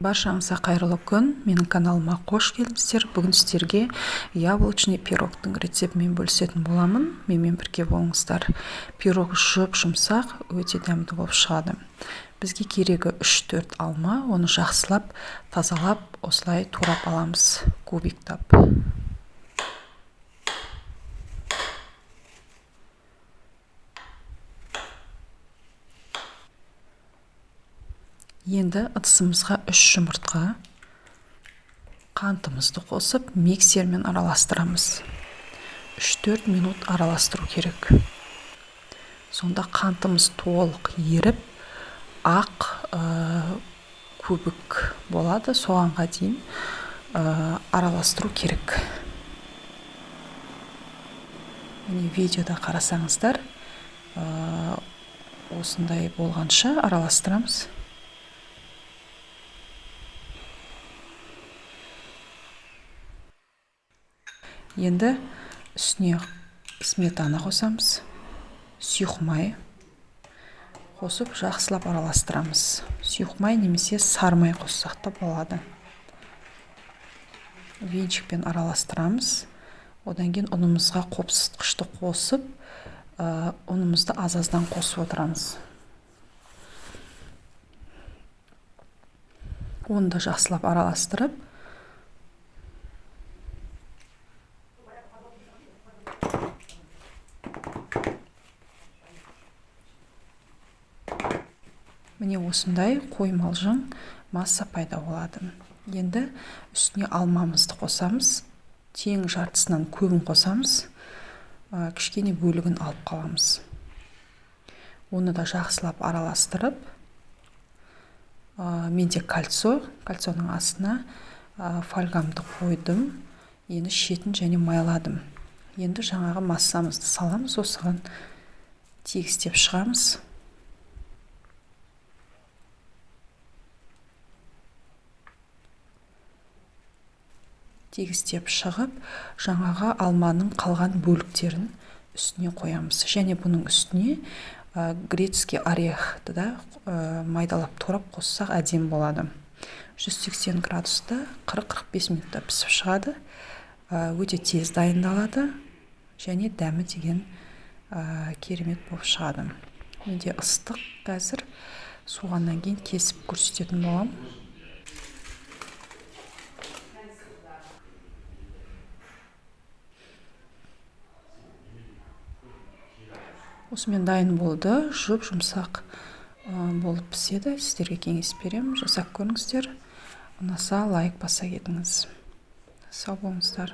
Баршаңызға қайырлы күн. Менің каналыма қош келдіңіздер. Бүгін сіздерге яблочный пирогтың рецептімен бөлісетін боламын. Менімен бірге болыңыздар. Пирог жұп-жұмсақ, өте дәмді болып шығады. Бізге керегі 3-4 алма, оны жақсылап тазалап, осылай турап аламыз, кубиктап. Енді ыдысымызға 3 жұмыртқа, қантымызды қосып, миксермен араластырамыз. 3-4 минут араластыру керек. Сонда қантымыз толық еріп, ақ көбік болады. Соғанға дейін араластыру керек. Міне видеода қарасаңыздар, осындай болғанша араластырамыз. Енді үстіне сметана қосамыз, сұйық май қосып жақсылап араластырамыз. Сұйық май немесе сары май қоссақ та болады. Венчикпен араластырамыз. Одан кейін ұнымызға қопсытқышты қосып, ұнымызды аз-аздан қосып отырамыз. Оны да жақсылап араластырып, міне осындай қоймалжың масса пайда болады. Енді үстіне алмамызды қосамыз. Тең жартысынан көбін қосамыз. Кішкене бөлігін алып қаламыз. Оны да жақсылап араластырып, менде кольцо, кольцоның астына фольгамды қойдым. Енді шетін және майладым. Енді жаңағы массамызды саламыз, осыған тегістеп шығамыз. Тегістеп шығып, жаңағы алманың қалған бөліктерін үстіне қоямыз. Және бұның үстіне грецкий орехты да майдалап турап қоссақ әдемі болады. 180 градуста 40-45 минутта пісіп шығады. Өте тез дайындалады және дәмі деген керемет болып шығады. Менде ыстық қазір, суғаннан кейін кесіп көрсететін боламын. Осымен дайын болды. Жұп-жұмсақ болып піседі. Сіздерге кеңес беремін. Жасап көріңіздер. Ұнаса лайк баса кетіңіз. Сау болыңыздар.